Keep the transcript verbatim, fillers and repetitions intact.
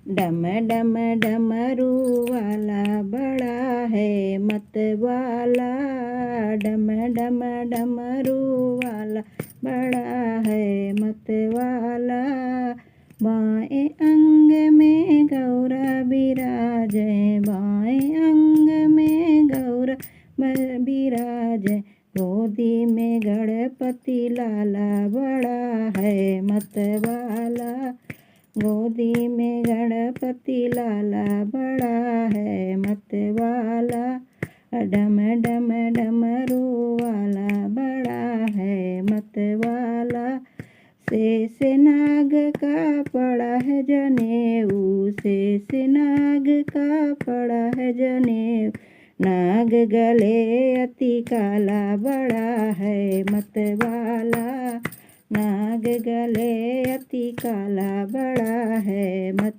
डम डम डमरू वाला बड़ा है मत वाला, डम डम डमरू वाला बड़ा है मत वाला। बाएं अंग में गौरा विराजे, बाएं अंग में गौरा ब-, विराजे। गोदी में गणपति लाला बड़ा है मत वाला, गोदी में गणपति लाला बड़ा है मत वाला। डम डम डमरू वाला बड़ा है मत वाला। शेष नाग का पड़ा है जनेऊ, शेष नाग का पड़ा है जनेऊ। नाग गले अति काला बड़ा है मत वाला, नाग गले अति काला बड़ा है मत